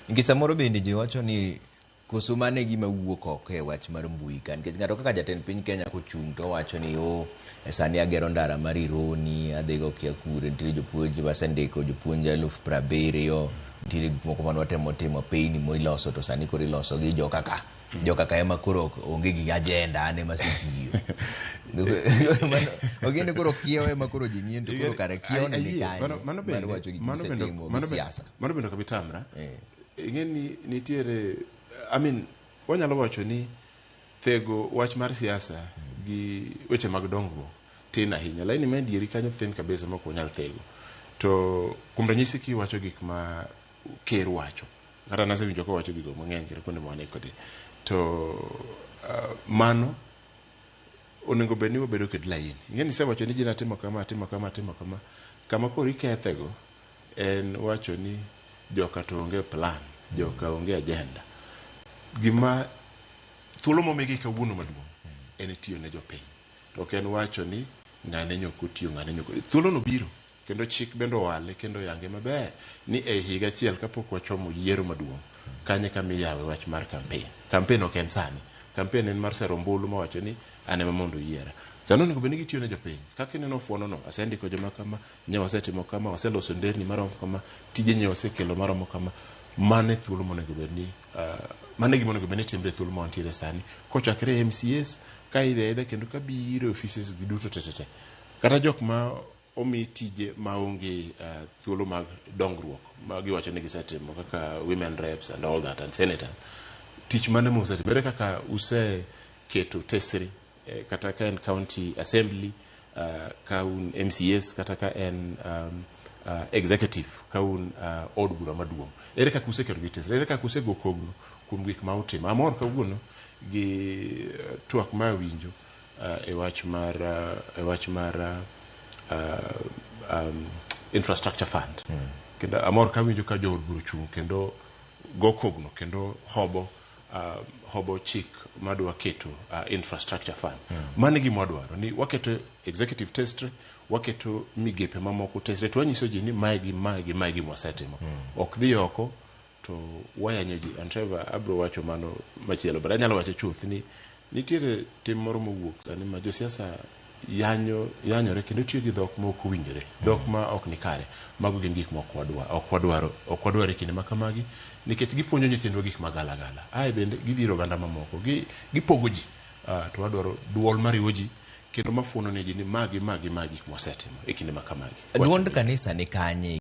Nikech samoro bende ji wacho ni koso mano e gima wuok oko e wach mar mbui ka nikech ng'ato kaka jatend piny Kenya kochung' to owacho ni o sani agero ndara mar Ironi adhigo kia kure nitiere jopuonj wasendiko jopuonj 70,000 nitiere gik moko mane watemo timo apeyni miloso to sani koro iloso gi joka ka joka ka ema koro onge gi agenda an ema asetiyo. Ogende koro kiewo ema koro ji ng'iyo to koro kare kiewo ni Ayie, kanye mano mar bende wacho gik mano bende misetimo gi mano bende siasa. mano bende ok abi tamra. Eh. Ing'e ni nitiere I mean wanyalo wacho ni thego wach mar siasa gi weche mag dongruok tin ahinya. Laini ma dieri kanyo thin kabisa ma ok wanyal thego. To kuom ranyisi kiwacho gik ma ker wacho kata nasewinjo kowacho gigo mang'eny kendo kuonde ma wane kode to mano onego bed ni wabedo kod laini. Ing'e ni isewacho ni ji natimo kama atimo kama atimo kama kama koro ikethego en wacho ni joka to onge plan joka onge agenda. Gima thuolo momigi kawuono maduong' en tiyo ne jopiny to ok en wacho ni ng'ane nyok otiyo ng'ane nyok thuolo no biro kendo chik bende owale kendo oyange maber ni e higa achiel kapok wachomo yiero maduong' kanye kama iyawe wach mar campaign. Campaign ok en sani. Campaign en mar sero ombulu mawacho ni an ema mondo uyiera. Sani onego bed ni gitiyo ne jopiny. Kaka ineno fuono no, asendiko joma kama, nye wasetimo kama, waseloso nderni maromo kama, tije nye wasekelo maromo kama. Mano e thuolo monego bed ni mano e gima onego bed ni timre e thuolo ma wantiere sani. Kochakre e MCAs, ka idhi aidha kendo kabiro e offices gi duto te te te. Kata jok ma omi tije maonge thuolo mag dongruok ma giwacho ni gisetimo kaka women reps and all that and senators. Tich mane ma usetimo? Ere kaka useketo tesre kata ka en county assembly, ka un MCAs kata ka en executive ka un od bura maduong'. Ere kaka useketo gi tesre? Ere kaka usego kogno kuom gik ma utimo? Amor kawuono gi twak ma awinjo e wach mar e wach mar infrastructure fund. Kendo amor kawinjo ka jood bura ochung' kendo go kogno kendo hobo hobo chik madwa keto infrastructure fund. Mano e gima wadwaro ni waketo executive tesre, waketo migepe mamoko tesre to wanyiso ji ni mae gi mae gi mae gima wasetimo. Ok dhi oko to wayanyo ji. And Trevor abro wacho mano machielo but anyalo wacho chuth ni nitiere tim moro mowuok sani ma josiasa yanyo yanyore kendo tiyo gi dhok ma ok owinjore dhok ma ok ni kare. Mago gin gik ma ok wadwa ok wadwaro ok wadwaro e kinde ma kamagi nikech gipuonjo nyithindwa gik magalagala. Ae bende gidhiro oganda mamoko gipogo ji to wadwaro duol mariwo ji kendo mafuono ne ji ni magi magi magi gik mwasetimo e kinde ma kamagi. Duond kanisa ni kanye?